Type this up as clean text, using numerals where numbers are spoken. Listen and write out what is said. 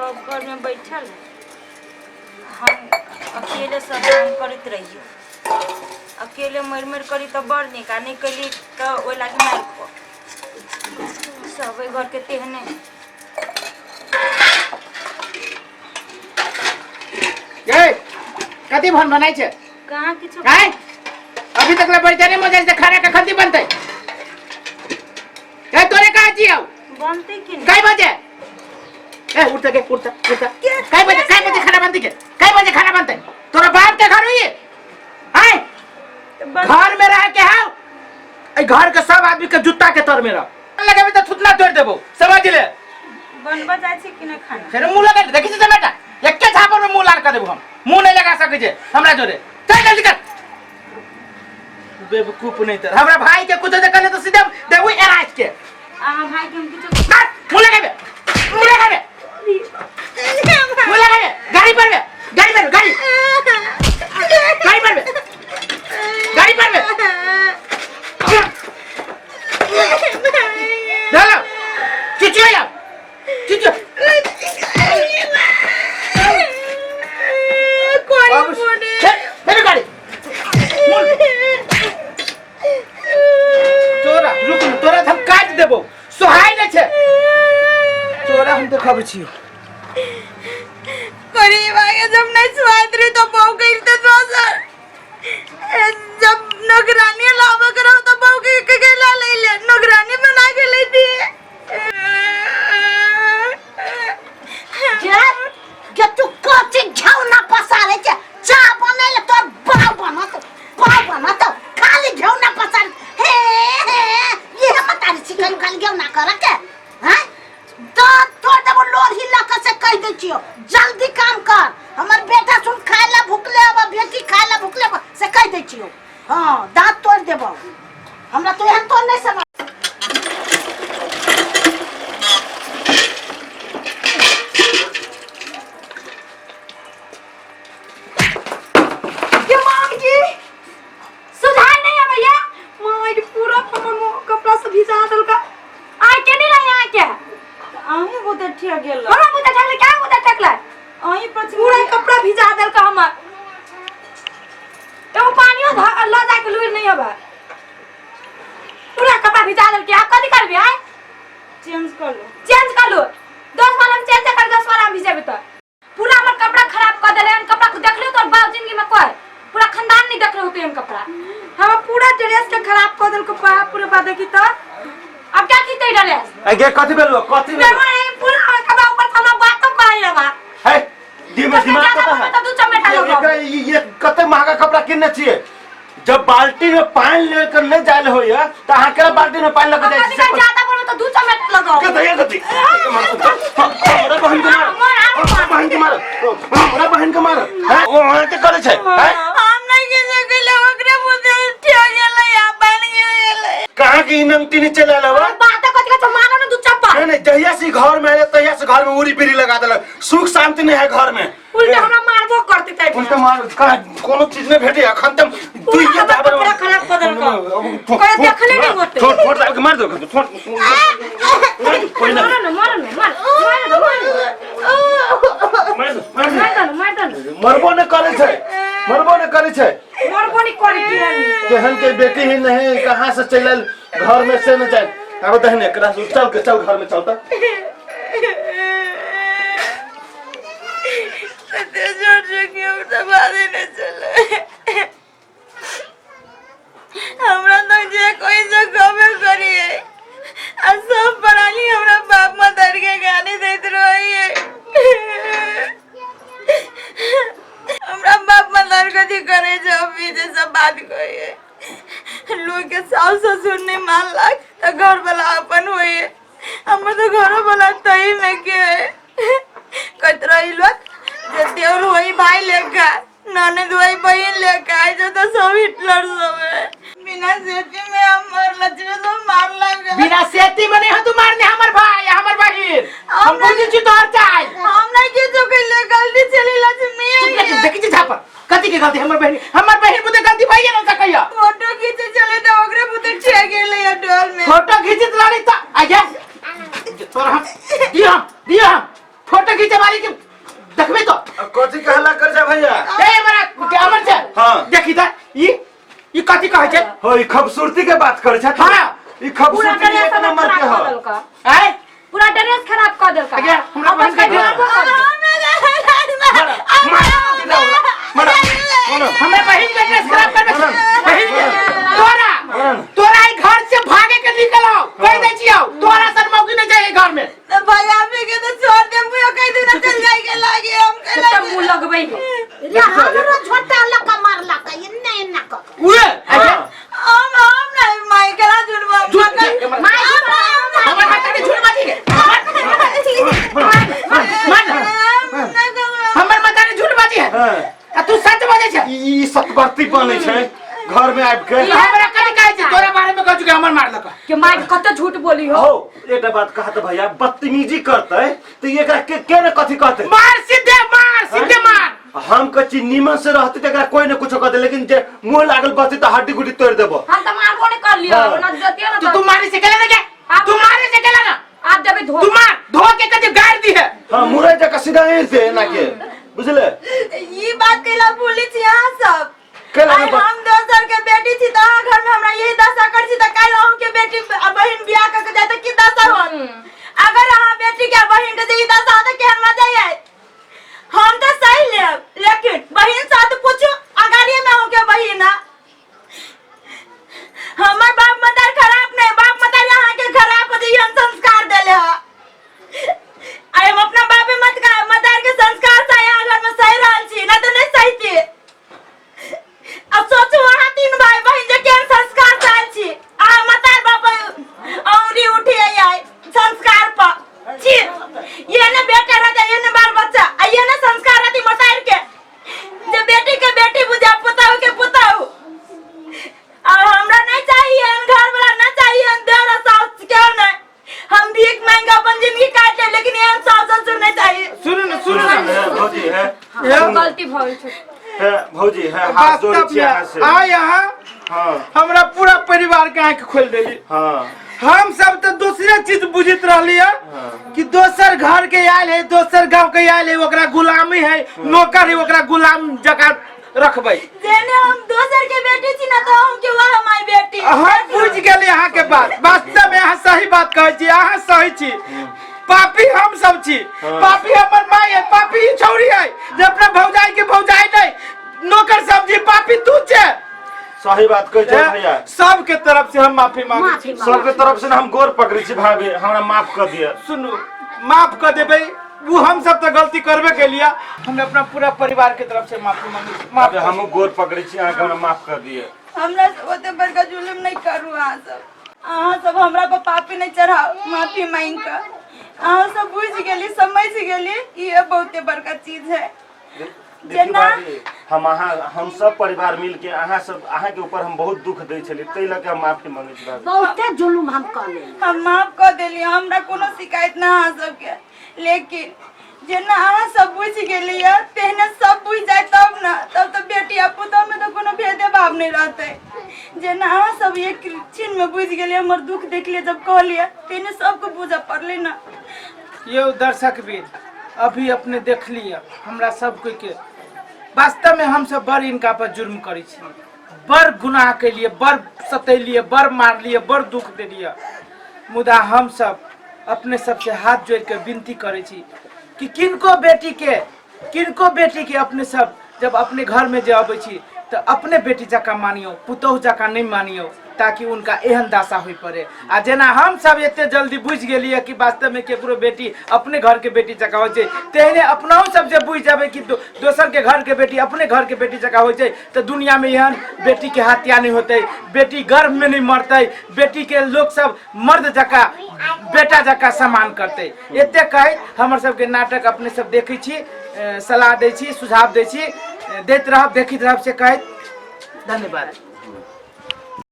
सब घरमे बैठल है, हम अकेले सब काम करैत रहियै। अकेले मरि मरि करी तऽ बड़ नीक, आ नहि कयली तऽ ओहि लागी मारि खो। सब एहि घरके तेहने है। ए, कथी भन बनाइ छै? कहाँ किछु। आँय, अभी तक ले बैठे नहीं मजा से, खाना कखन बनतै? ए, तोरे कहाँ छियौ? बनतै कि नहि? कै बजे? ए, उठ के, उठ उठ। कै बजे, कै बजे खाना बनतै के? कै बजे खाना बनतै? तोरा बाप के घर हुई आय? तऽ बन- घर में रह के हाउ, ए घर के सब आदमी के जूता के तर में रह लगाबे त थुतला तोड़ देबो, समझ ले। बनबऽ जाइ छै कि नहि खाना? फेर मुंह लगा देखी छै बेटा, एके झापर में मुंह लाल कर देबो हम। मुंह नहीं लगा सकै छै हमरा जोरे। चल जल्दी कर, बेवकूफ। नहीं तर हमरा भाई के कुछ जे कहले तो सीधे देबो एराज के। अहाँ भाइके हम किछु काट, मुंह लगाबे, मुंह लगाबे, मुंह लगाबे। गाड़ी पर में, गाड़ी पर, गाड़ी, गाड़ी पर में, गाड़ी पर में। चलो, चुचियो यार, चुचियो। अब फेर गाड़ी। तोरा रुक न, तोरा हम काट देबो, सोहाय नै छै तोरा, हम देखबै छियो। गरीब आगे जब नहीं सुहाइत रही तो बहू गई तो दोसर ए, जब नौकरानी लावे करो तो बहू के के के ला ले ले, नौकरानी बना के ले दिए। जे जे तू कथी घ्यौना पसारै छै? चाह बनैले तोर बाउ बनत, बाउ बनत। खाली घ्यौना पसार हे हे। ये मतारी सिखल खाली घ्यौना करे के हैं तो तोड़ देबो लोरही लऽ कऽ, से कहि दै छियौ। जल्दी काम कर, हमर बेटा सुन खाय ला भुखले अब, बेटी खाय ला भुखले अब, से कहि दै छियौ। हाँ, दाँत तोड़ देबो। हमरा तो एहन तो नहीं समझ। के मामी जी सुधार नहीं है भैया। मामा के पूरा हमर मुंह कपड़ा से भिजा देलका। आइ के नहीं रही आइ के? अहीं बुते ठिया गेल। हमरा मुँह ठकले? क्या मुँह ठकले? अहीं पर पूरा कपड़ा भिजा देलका हमर। एगो पानियो ल जाके लुरि नहीं हबे। पूरा कपड़ा भिजा देलके। आब कथी करबी आइ? चेंज कर लो। चेंज कर लो? 10 बार हम चेंज कर, 10 बार हम भिजेबे त पूरा हमर कपड़ा खराब कर देले हन। कपड़ा देखले तोर बाप जिंदगी में कोई पूरा खानदान नहीं देखले होते हम कपड़ा। हमर पूरा ड्रेस के खराब कर देलको बाप पूरे बाप। देखी त अब क्या खींचते ड्रेस? आगे कथी भेलौ, कथी भेलौ? बेमार है पूरा हमर कपड़ा, ऊपर से हमरा बात तो कहे रहा है दिमाग, दिमाग ज्यादा कतऽ बोलबै है? तऽ दू चमेटा लगब। एकरा ये कते महंगा कपड़ा किनने छियै? जब बाल्टी में पानी लेकर नहीं जायल होइए तऽ अहाँ केना बाल्टी में पानी लऽ के जाइ कथी छी? का ज्यादा बोलबै तऽ दू चमेटा लगाओ। कथी कथी? हमरा बहन के मार, हमरा बहन के मार, हमरा बहन के मार। हैं, ओ अहाँ के करै छै हैं? हम नहीं के सकले, ओकरे मुझे उठिया गेलै आ बन गेलै। कहाँ के इनंगटी नीचे चलि आयल हवा? बात कथी का मारो ना दू चप्पा। नहीं नहीं, जहिया से घर में आयल तहिया से घर में उड़ी पीड़ी लगा देलक। सुख शांति नहीं है घर में। उल्टा हमरा मारबो करते तै। उल्टा मार कहाँ? कोनो चीज नहीं भेटे अखन त पूरा दुइये हमर दाबर। कपड़ा खराब कऽ देलकौ। कोई देखले नहीं होते। छोड़ छोड़, दाब के मार दो, छोड़। कोई ना। मारो ना, मारो ना, मार मार दो, मार दो। मार दो, मार दो। मार दो ना, मार दो ना। मरबो नहीं करे छै, मरबो नहीं करे छै। मरबो नहीं करे की? केहन के बेटी ही नहीं, कहाँ से चल आयल घर में से न जाए। अब दहने एकरा से चल के चल, घर में चलता। एते जोर से कि हम तऽ बाजे नहि चले। हमरा तऽ जे कोई से कहबे करिए आ सब प्राणी हमरा बाप मदर के गाली दैत रहिए। हमरा बाप मदर कथी करे छै अभी जे सब बात कहिए? लोग के सास ससुर नहीं मानलक तऽ घर वाला अपन होइए। हमर तऽ घरो वाला तही में के है। कहैत रही लोग जे देवर होई भाई लेखा, ननद होई बहिन लेखा, आइ तो सब हिटलर सब है। बिना सेती में हम मरला छियै, सब मारलक। बिना सेती में नहीं हो तू मारने हमर भाई, हमर बहिन। हम बुझी छी तोहर चाल। हम नहीं किछो कैले, गलती चली लक्ष्मी। चुप रह, देखी छी झापर कथी के गलती? हमर बहिन, हमर बहिन बुते गलती भइए न सकैया। फोटो खींचे चले तो ओकरे बुते ठिया गेलै या डोल में। फोटो खींचित लाली त आया तोरा हम दियो, हम दियो, हम फोटो खींचे वाली के देखबे तो कथी कहला कर जा भैया ए बड़ा के अमर छै हाँ। देखी त ई ई कथी कहै छै हो ई खूबसूरती के बात करे छै हाँ। ई पूरा खूबसूरती के ड्रेस एक हमर नंबर के खराब हो कऽ देलका आय पूरा ड्रेस खराब कऽ देलका अगे, हमरा बहन के दिमागो कर देलका। मार मार हमरा बहिन के ड्रेस खराब करबे बहिन के तोरा तोरा ई घर से भागे के निकल आओ कह दै छियौ तोरा सन मौकी नहीं चाहिए घर में तो भैया भी के तो छोड़ दे मुझे कहीं दिन चल जाए के लागे हम के कते मुंह लगबै है रे हमरो झोटा लऽ कऽ मारलक एन्ने एन्ना कऽ कऽ। उए अच्छा हम हम नहीं माई के ना झूठ बोल झूठ के माय हमर हाथ में झूठ बाजी के मान हमर माता ने झूठ बाजी है हाँ। आ तू सच बाजै छै ई ई सतबरती बनै छै घर में आबि के हमरा कथी कहै छै तोरा बारे में कह चुके हमर मारलक के माय कते झूठ बोली हो हो एकटा बात कहत भैया बदतमीजी करतै तऽ ई एकरा के के ने कथी कहतै मार सीधे मार सीधे मार हम कच्ची नीमन से रहते तऽ एकरा कोई ने कुछो कहते लेकिन जे मुंह लागल बचते तऽ हड्डी गुड्डी तोड़ देबो हम त मारबो नहीं कर लियो हाँ। ओना देतियो ना तू तू मारे से केला ना के तू मारे से केला ना आप देबे धो तू मार धो के कथी गाड़ दी है हाँ मुरई जका सीधा यहीं से ना के बुझले ये बात कैला भूली छी अहाँ सब कैला आइ ने बात- हम दोसर के बेटी छी तऽ अहाँ घर में हमरा यही दशा कर छी तऽ काल्हि अहूँ के बेटी आ बहिन बियाह कऽ के जाय तऽ की दशा होत अगर अहाँ बेटी के आ बहिन के जे ई दशा होत तऽ केहन मजा आयत हम तऽ सही लेब लेकिन बहिन साथ पूछू अगाड़िए में अहूँ के बहिन है हमर बाप मतार खराब नहीं बाप मतार अहाँ के खराब होते हम संस्कार देले ह आइ हम अपना बापे मत का मतार के संस्कार से यहाँ घर में सही रहल छी ना तो नहीं सही थी अब सोचू अहाँ तीन भाई बहिन जे केहन संस्कार से आयल छी अहाँ मतार बाप औरी उठी आइ संस्कार पर छी ये ने बेटा रहता ये ने बाल बच्चा आ ये ने संस्कार रहती मतार के जे बेटी के बेटी बुझा पुताहु के पुताहु और हमरा नहीं चाहिए एहन घर वाला ना चाहिए एहन देवर आ सास के नहीं हम भीख मांग के अपन जिंदगी काट लेब लेकिन एहन सास ससुर नहीं चाहिए सुनू ना सुनू ना है भौजी है गलती भइल छै है भौजी है हाथ जोड़ै वास्तव छी में अहाँ से आइ अहाँ हाँ हमरा पूरा परिवार के आंखि खोल देली हाँ हम सब तो दूसरे चीज बुझित रहली है हाँ। कि दोसर घर के आयल है दोसर गांव के आयल है ओकरा गुलामी है नौकर है ओकरा गुलाम जगह रखबै जेने हम दोसर के बेटी छी ना तो हम के वह हमारी बेटी हम बुझ गेली अहाँ के बात वास्तव में अहाँ सही बात कहै छी अहाँ सही छी पापी हम सब छी पापी हमर माय है पापी ई छौरी है जे अपना भौजाई के भौजाई नहीं नौकर समझी पापी तू छे सही बात कहै छै भैया सबके तरफ से हम माफी मांगे माफी मांग सबके तरफ से ने हम गोर पकड़ै छी भाभी हमरा माफ कर दिअ सुनू माफ कर देबै वो हम सब तो गलती करबे के लिया हम अपना पूरा परिवार के तरफ से माफी मांगे छी। माफ अबे हमहूँ गोर पकड़ै छी अहाँके हमरा माफ कर दिअ हमरा सब ओते बड़का जुलुम नहीं करू अहाँ सब अहाँ सब हमरा पर पापी नहीं चढ़ाओ माफी मांग के अहाँ सब बुझ गेली समझ गेली ये बहुते बड़का चीज है देखियौ जेना भाभी हम अहाँ हम सब परिवार मिल के अहाँ सब अहाँ के ऊपर हम बहुत दुख दै छलियै ताहि लऽ के हम माफी मांगै छी भाभी बहुते जुलुम हम कऽ लेली हम माफ कऽ देली हमरा कोनो शिकायत ना अहाँ सबके लेकिन जेना अहाँ सब बुझि गेलियै तेहने सब बुझि जाय तब ने तब तऽ बेटी आ पुतोहमे तऽ कोनो भेदे भाव नहि रहतै जेना अहाँ सब एक क्षणमे बुझि गेलियै हमर दुख देखलियै जब कहलियै तेहने सबके बुझऽ पड़लै ने यौ दर्शक वीर अभी अपने देख लिअ हमरा सब कोई के वास्तव में हम सब बड़ इनका पर जुर्म करै छी बड़ गुनाह केलिए बड़ सतेलिए बड़ मारलिए बड़ दुख देलिए मुदा हम सब अपने सबसे हाथ जोड़ के विनती करै छी कि किनको बेटी के किनको बेटी के अपने सब जब अपने घर में जे अबै छी तऽ अपने बेटी जकाँ मानियौ पुतोहु जकाँ नहि मानियौ ताकि उनका एहन दशा होइ पड़े आ जेना हम सब एते जल्दी बुझि गेलियै कि वास्तवमे केकरो बेटी अपने घरके बेटी जकाँ होइ छै तेहने अपनाहु सब जे बुझि जेबै कि दोसरके घरके बेटी अपने घरके बेटी जकाँ होइ छै तऽ दुनियामे एहन बेटीके हत्या नहि होतै बेटी गर्भमे नहि मरतै बेटीके लोक सब मर्द जकाँ बेटा जकाँ सम्मान करतै एते कहैत हमर सबके नाटक अपने सब देखै छी सलाह दै छी सुझाव दै छी दैत रहब देखैत रहब से कहैत धन्यवाद।